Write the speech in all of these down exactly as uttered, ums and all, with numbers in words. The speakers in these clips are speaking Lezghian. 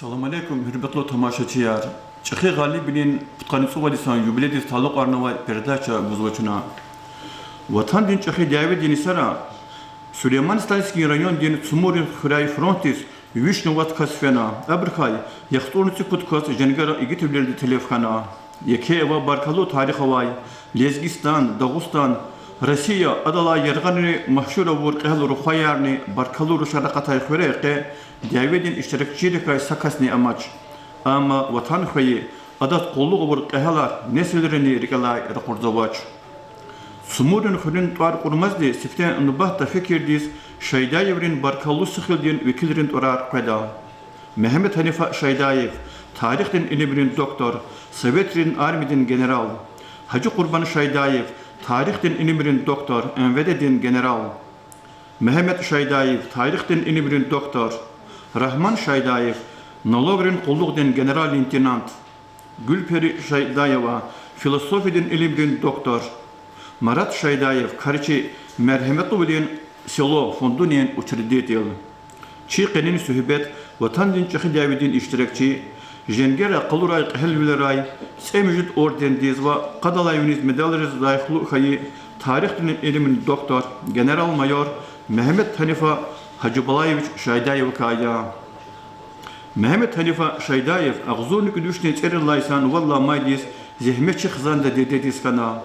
Салам алейкум, гьуьрметлу тамашачияр! ЧӀехи гъалибвилин пудкъанни цӀувад йисан юбилейдиз талукьарнавай передача гузва чна. Ватандин чӀехи дяведин йисара Сулейман-Стальский райондин Цумурин хуьряй фронтдиз вишни вад кас фена, абурукай яхцӀурни цӀипуд кас женгера игитвилелди телеф хьана. Еке ва баркаллу тарих авай Лезгистан, Дагъустан, Россия, адалай яргъани машгьур авур кьегьал рухваярни баркаллу рушар акъатай хуьре къе дяведин иштиракчийрикай са касни амач. Амма Ватан хвейи, адаз къуллугъ авур кьегьалар несилрини рикӀелай ракъурзавач. Цумурин хуьруьн тӀвар кьурмазди сифте нубатда фикирдиз Шайдаеврин баркаллу сихилдин векилрин тӀварар къведа. Мегьамед Гьанифа Шайдаев, тарихдин илимрин доктор, Советрин Армиядин генерал. Гьажи Къурбан Шайдаев, тарихдин илимрин доктор, МВД-дин генерал. Мегьамед Шайдаев, тарихдин илимрин доктор. Рагьман Шайдаев, налогрин къуллугъдин генерал-лейтенант. Гуьлпери Шайдаева, философиядин илимрин доктор. Марат Шайдаев, каричи Мергьяматлувилин село фондунин учредитель. Чи къенин суьгьбет Ватандин чӀехи дяведин иштиракчи, женгера къалурай кьегьалвилерай цӀемуьжуьд ордендиз ва къадалай виниз медалриз лайихлу хьайи тарихдин илимрин доктор, генерал-майор Мегьамед Гьанифа Гьажибалаевич Шайдаевакай я. Мегьамед Гьанифа Шайдаев агъзурни кӀуьд вишни цӀерид лагьай йисан вад лагьай майдиз зегьметчи хизанда дидедиз хьана.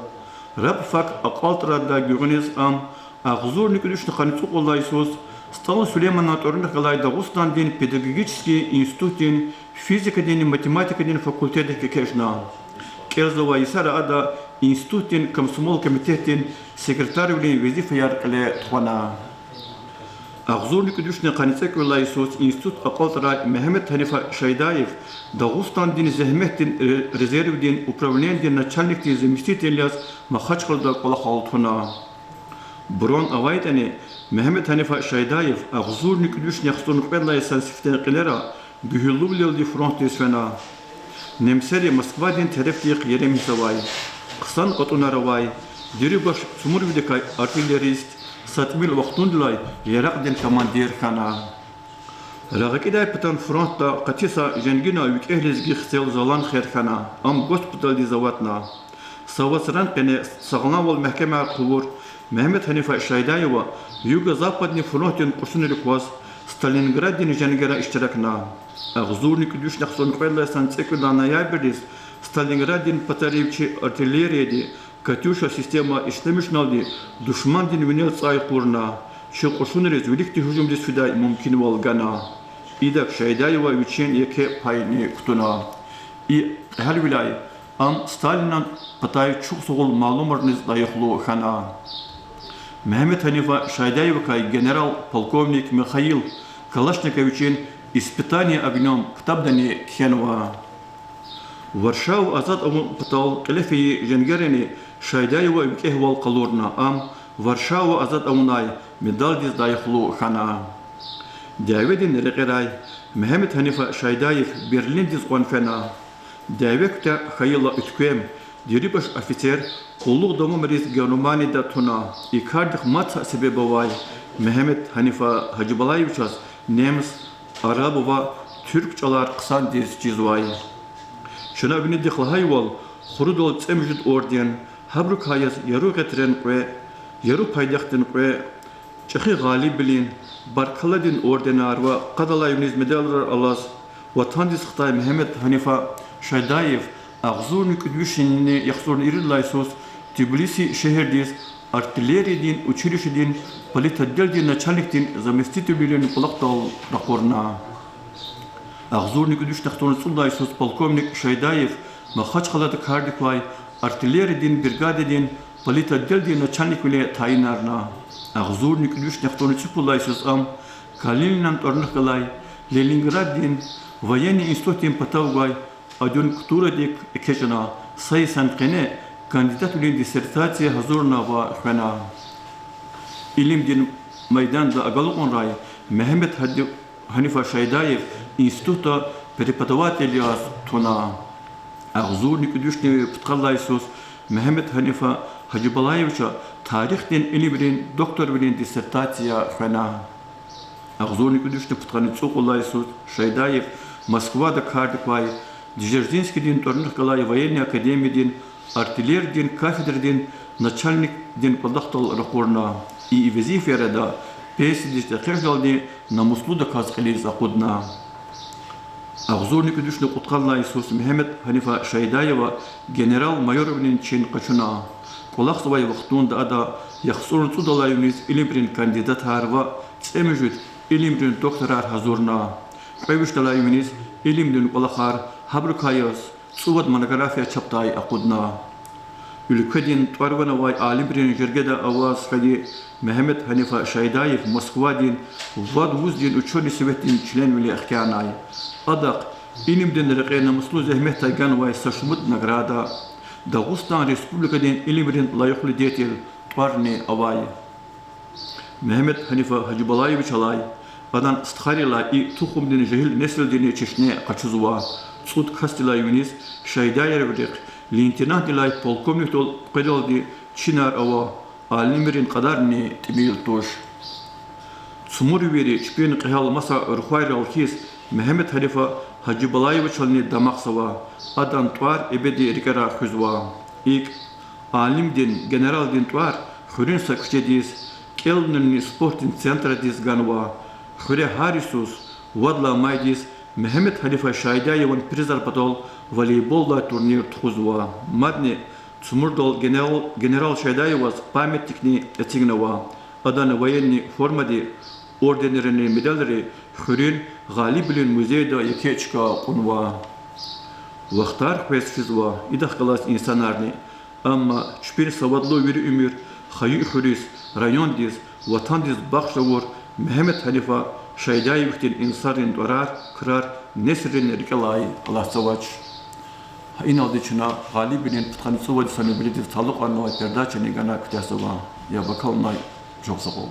Рабфак акьалтӀарайдалай гуьгъуьниз ам агъзурни кӀуьд вишни къанни цӀукьуд лагьай йисуз СтӀал Сулейманан тӀварунихъ галай Дагъустандин педагогический институтдин физикадинни математикадин факультетдик экечӀна. КӀелзавай йисара ада институтдин комсомол комитетдин секретарвилин везифаяр кьиле тухвана. Агъзурни кӀуьд вишни къанни цӀекӀуьд лагьай йисуз институт акьалтӀарай Мегьамед Гьанифа Шайдаев Дагъустандин зегьметдин ре-, резервдин управленидин начальникдин заместитель яз Махачкъалада кӀвалахал туна. Буран авайтӀани, Мегьамед Гьанифа Шайдаев агъзурни кӀуьд вишни яхцӀурни кьвед лагьай йисан сифте кьилера гуьгьуьллувилелди фронтдиз фена. Немсери Москвадин терефдихъ еремисзавай, хъсан кьатӀунар авай, дирибаш цумурвидикай артиллерист, са тӀимил вахтундилай яракьдин командир хьана. РагакӀидай патан фронтда къати са женгина викӀегь лезги хцел залан хер хьана, ам госпитальдиз аватна. Са вацран къене сагъламвал мягькемар хъувур Мегьамед Гьанифа Шайдаева Юго-Западный фронтдин кьушунрик кваз Сталинграддин женгера иштиракна. Агъзурни кӀуьд вишни яхцӀурни кьвед лагьай йисан цӀекӀуьд лагьай ноябрдиз Сталинграддин патарив чи артиллерияди Катюша система ишлемишналди душмандин винел цӀай кьурна, чи кьушунриз виликди гьужумдиз фидай мумкинвал гана. Идак Шайдаева вичин еке пайни кутуна. И кьегьалвиляй ам Сталинан патай чухсагъул малумарниз лайихлу хьана. Мегьамед Гьанифа Шайдаевакай генерал-полковник Михаил Калашниковичан Испытание огнём ктабдани кхьенва. Варшава азад авун патал кьиле фейи женгерани Шайдаева викӀегьвал къалурна, ам Варшава азад авунай медалдиз лайихлу хьана. Дяведин рекьерай Мегьамед Гьанифа Шайдаев Берлиндиз кьван фена. Дяве куьтягь хьайила уьтквем, дерибаш офицер къуллугъ давамариз Германияда туна. И кардихъ мад са себеб авай: Мегьамед Гьанифа Гьажибалаевичаз немс, араб ва туьрк чӀалар хъсандиз чизвай. Чна винидихъ лагьайвал, хурудал цӀемуьжуьд орден, гьабурукай яз яру гъетрен кьве, яру пайдахдин кьве, ЧӀехи гъалибвилин, Баркалладин орденар ва къадалай виниз медалрал алаз, Ватандиз хтай Мегьамед Гьанифа Шайдаев агъзурни кӀуьд вишни яхцӀурни ирид лагьай йисуз Тбилиси шегьердиз артиллериядин училищедин политотделдин начальникдин заместителвилин кӀвалахдал ракъурна. Агъзурни кӀуьд вишни яхцӀурни цӀуд лагьай йисуз полковник Шайдаев Махачкъалада кардик квай артиллериядин бригададин политотделдин начальниквиле тайинарна. Агъзурни кӀуьд вишни яхцӀурни цӀипуд лагьай йисуз ам Калининан тӀварунихъ галай Ленинграддин военный институтдин патав гвай адъюнктурадик экечӀна, са йисан къене кандидатвилин диссертация гьазурна ва хвена. Илимдин майданда агалкьунрай Мегьамед Гьади-, Гьанифа Шайдаев институтда преподаватель яз туна. Агъзурни кӀуьд вишни пудкъад лагьай йисуз Мегьамед Гьанифа Гьажибалаевича тарихдин илимрин докторвилин диссертация хвена. Агъзурни кӀуьд вишни пудкъанни цӀукьуд лагьай йисуз Шайдаев Москвада кардик квай Дзержинскийдин тӀварунихъ галай военный академиядин артиллериядин кафедрадин начальникдин кӀвалахдал ракъурна. И везифаяр ада пенсиядиз экъечӀдалди намуслудаказ кьилиз акъудна. Агъзурни кӀуьд вишни кьудкъанлай йисуз Мегьамед Гьанифа Шайдаева генерал-майорвилин чин къачуна. КӀвалахзавай вахтунда ада яхцӀурни цӀудалай виниз илимрин кандидатар ва цӀемуьжуьд илимрин докторар гьазурна. Кьве вишдалай виниз илимдин кӀвалахар, гьабурукай яз цӀувад монография чапдай акъудна. Уьлкведин тӀвар-ван авай алимрин жергеда аваз хьайи Мегьамед Гьанифа Шайдаев Москвадин вад вуздин учёный советдин членвиле хкянай. Адахъ илимдин рекье намуслу зегьметдай ганвай са шумуд награда, Дагъустан Республикадин илимрин лайихлу деятель тӀварни авай. Мегьамед Гьанифа Гьажибалаевичалай, адан стхайрилай и тухумдин жегьил несилдини чешне къачузва. ЦӀуд касдилай виниз Шайдаеврихъ лейтенантдилай полковникдал къведалди чинар ава, алимрин кьадарни тӀимил туш. Цумур вири чпин кьегьал маса рухвайрал хьиз, Мегьамед Гьанифа Гьажибалаевичални дамахзава, адан тӀвар эбеди рикӀера хуьзва. ИкӀ, алимдин, генералдин тӀвар хуьруьн са куьчедиз, кӀелунилни спортдин центрадиз ганва. Хуьре гьар йисуз вад лагьай майдиз Мегьамед Гьанифа Шайдаеван призар патал волейболдилай турнир тухузва. Мадни Цумурдал генерал, генерал Шайдаеваз памятникни эцигнава. Адан военный формади, орденрини медалри хуьруьн Гъалибвилин музейда еке чка кьунва. Вахтар къвез физва, идахъ галаз инсанарни. Амма чпин савадлу вири уьмуьр хайи хуьруьз, райондиз, ватандиз бахш авур Мегьамед Гьанифа Шайдаевдин инсанрин тӀварар, крар несилрин рикӀелай алатзавач. Гьа иналди чна Гъалибвилин пудкъанни цӀувад йисан юбилейдиз талукьарнавай передачани гана куьтягьзава. Яб акалунай чухсагъул.